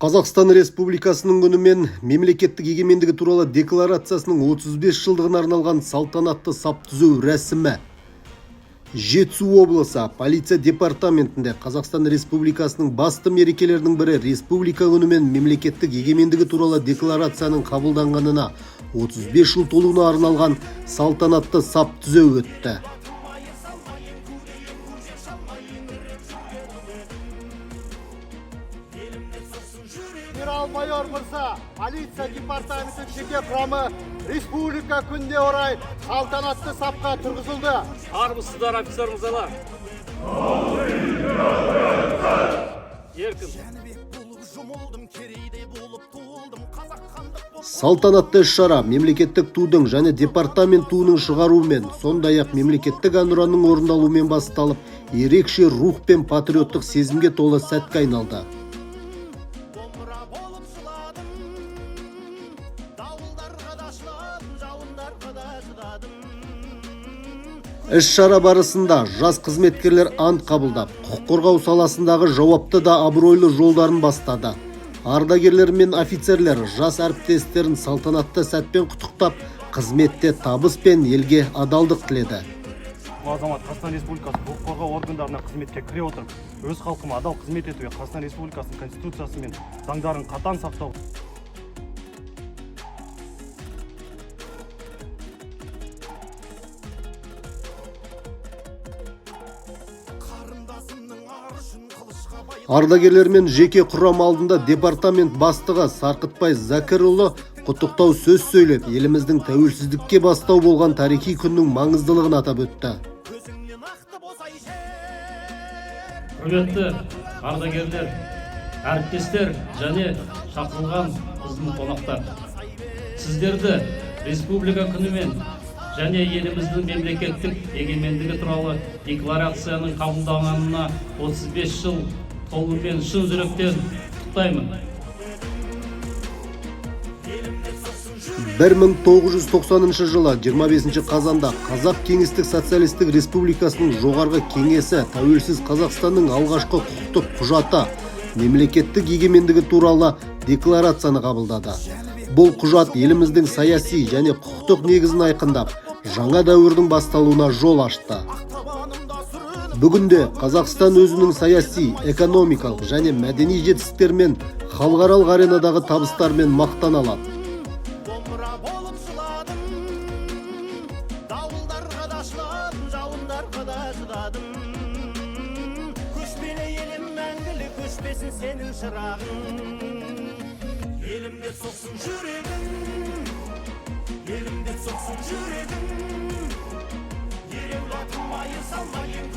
Қазақстан Республикасының күні мен мемлекеттік егемендігі туралы декларациясының 35 жылдығына арналған салтанатты сап түзеу рәсімі. Жетісу облысы полиция департаментінде Қазақстан Республикасының басты мерекелерінің бірі Республика күні мен мемлекеттік егемендігі туралы декларацияның қабылданғанына 35 жыл толуына арналған салтанатты сап түзеу өтті. Генерал-майор мырза, полиция департаментінің жеке құрамы Республика күніне орай салтанатты сапқа тұрғызылды. Армысыздар, офицер мырзалар! Еркін. Салтанатты іс-шара мемлекеттік тудың және департамент туының шығаруымен, сондай-ақ мемлекеттік әнұранның орындалуымен басталып, ерекше рух пен патриоттық сезімге толы сәтке айналды. Домбыра болып жыладым, дауылдарға да шыдадым, жауындарға да шыдадым. Іс-шара барысында жас қызметкерлер ант қабылдап, құқық қорғау саласындағы жауапты да абыройлы жолдарын бастады. Ардагерлер мен офицерлер жас әріптестерін салтанатты сәтпен құттықтап, қызметте табыс пен елге адалдық тіледі. Бұл азамат Қазақстан Республикасы құқық қорғау органдарына қызметке кіре отырып, өз халқыма адал қызмет етуге, Қазақстан Республикасының Конституциясы мен заңдарын қатаң сақтау Қарындасымның ары үшін қылышқа бай Ардагерлер мен жеке құрам алдында департамент бастығы Сарқытбай Зәкірұлы құттықтау сөз сөйлеп, еліміздің тәуелсіздікке бастау болған тарихи күннің маңыздылығын атап өтті. Көзіңнен ақты босай жер. Құрметті ардагерлер, әріптестер және шақырылған біздің қонақтар! Сіздерді Республика күнімен және еліміздің мемлекеттік егемендігі туралы декларацияның қабылданғанына 35 жыл толуымен шын жүректен құттықтаймын. 1990 жылы 25 қазанда Қазақ Кеңестік Социалистік Республикасының Жоғарғы Кеңесі тәуелсіз Қазақстанның алғашқы құқықтық құжаты мемлекеттік егемендігі туралы декларацияны қабылдады. Бұл құжат еліміздің саяси және құқықтық негізін айқындап, жаңа дәуірдің басталуына жол ашты. Табанымда сүрініп Бүгінде Қазақстан өзінің саяси, экономикалық және мәдени жетістіктерімен, халықаралық аренадағы табыстарымен мақтана алады. Домбыра болып жыладым, дауылдарға да шыдадым, жауындарға да шыдадым. Көшпелі елім, мәңгілік өшпесін сенің шырағың. Елім деп соқсын жүрегің, елім деп соқсын жүрегің. Ереуіл атым айыр салмайын.